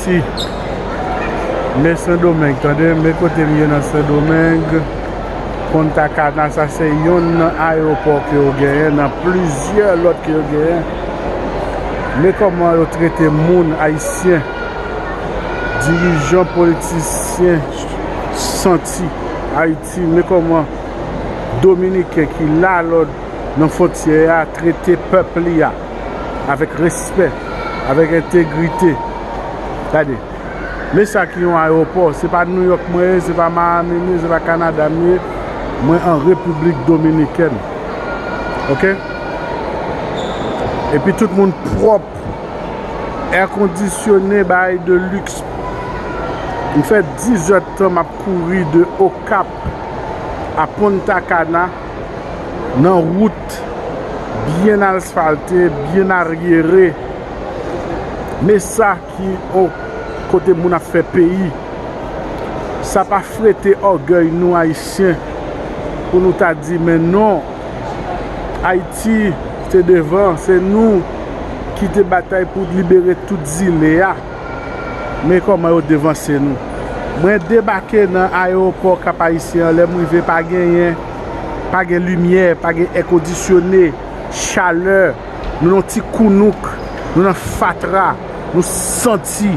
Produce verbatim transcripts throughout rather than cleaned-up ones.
Si. Men Sendomeng, tande, men kote m ye nan Sendomeng. Punta Cana, sa se yonn nan ayewopò ke yo genyen, nan plizyè lòt ke yo genyen. Men kòman yo trete moun ayisyen, dirijan, politisyen, santi Ayiti, men kòman Dominiken ki la lòd nan fwontyè a trete pèp li a avèk respè, avèk entegrite. Gade, men sa ki yon ayewopò, se pa Nouyòk mwen ye, se pa Miami m ye, se pa Kanada m ye, mwen an Repiblik Dominikèn. Oke? Epi tout moun pwòp, èkondisyone, bagay de luxe. M fè dizèdtan m ap kouri de Okap a Punta Cana, nan wout byen asfalte, byen aryere. Men sa ki yon kote moun ap fè peyi. Sa pa frete ògèy nou Ayisyen pou nou ta di, men non, Ayiti te devan, se nou ki te batay pou libere tout zile a. Men kòman yo devanse nou. Mwen debake nan ayewopò Kap Ayisyen an, lè m rive pa genyen, pa gen limyè, pa gen èkondisyone, chalè, nou nan ti kounouk, nou nan fatra, nou santi.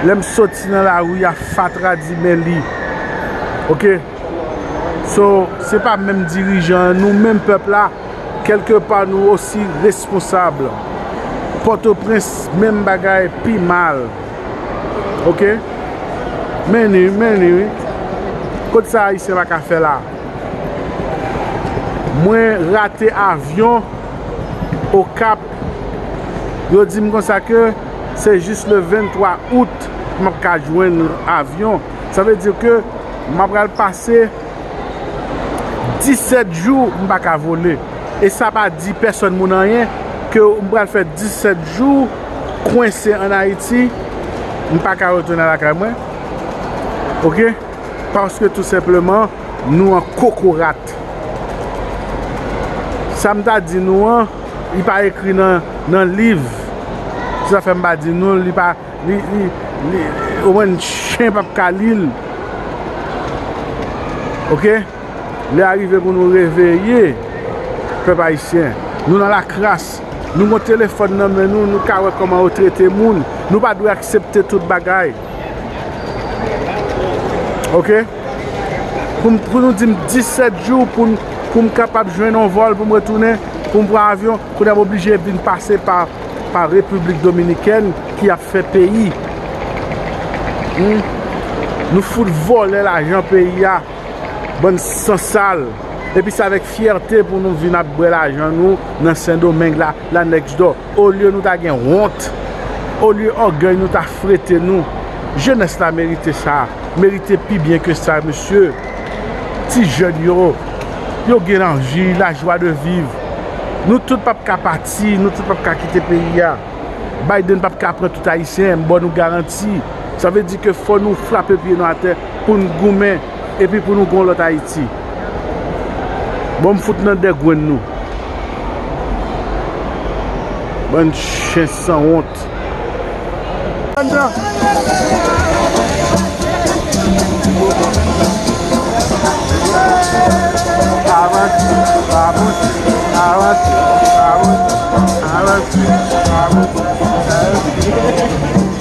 Lè m soti nan lari a, fatra di men li. Oke? So, se pa menm dirijan an, nou menm pèp la, kèlkepa nou osi responsab. Pòtoprens, menm bagay, pi mal. Oke? Men ni, men ni, wi. Kot sa Ayisyen pa ka fè la? Mwen rate avyon Okap. Yo di m konsa ke se jis le vennntwa out m ap ka jwenn avyon. Sa vle di ke m ap pral pase disèt jou m pa ka vole. E sa pa di pèsòn moun anyen ke m pral fè disèt jou kwense ann Ayiti, m pa ka retounen lakay mwen. Oke? Paske tou senpleman, nou an kokorat. Sa m ta di nou an, li pa ekri nan, nan liv. Se sa fè m pa di nou l, li pa, li, li, li, omwen chen p ap ka li l. Oke? Lè a rive pou nou reveye, pèp ayisyen. Nou nan lakras. Nou gon telefòn nan men nou, nou ka wè kòman yo trete moun. Nou pa dwe aksepte tout bagay. Oke? Pou m, pou nou di m disèt jou pou m, pou m kapab jwenn yon vòl pou m retounen, pou m pran avyon, kounye a m oblije vin pase pa, pa Repiblik Dominikèn ki ap fè peyi. Hmm? Nou fout vòlè lajan peyi a, bann sansal. Epi se avèk fyète pou nou vin ap bwè lajan nou nan Sendomeng la, la next door. Olye nou ta gen wont, olye ògèy nou ta frete nou. Jenès la merite sa, merite pi byen ke sa, mesye. Ti jèn yo, yo gen lanvi, la joie de vivre. Nou tout p ap ka pati, nou tout p ap ka kite peyi a. Biden p ap ka pran tout Ayisyen, m ba nou garanti. Sa vle di ke fò nou frape pye nou atè pou n goumen. Epi pou nou gon lòt Ayiti. Bon, m fout nan dègwenn nou. Bann chen sanwont. Avanse, avanse, avanse, avanse, avanse, avanse, avanse.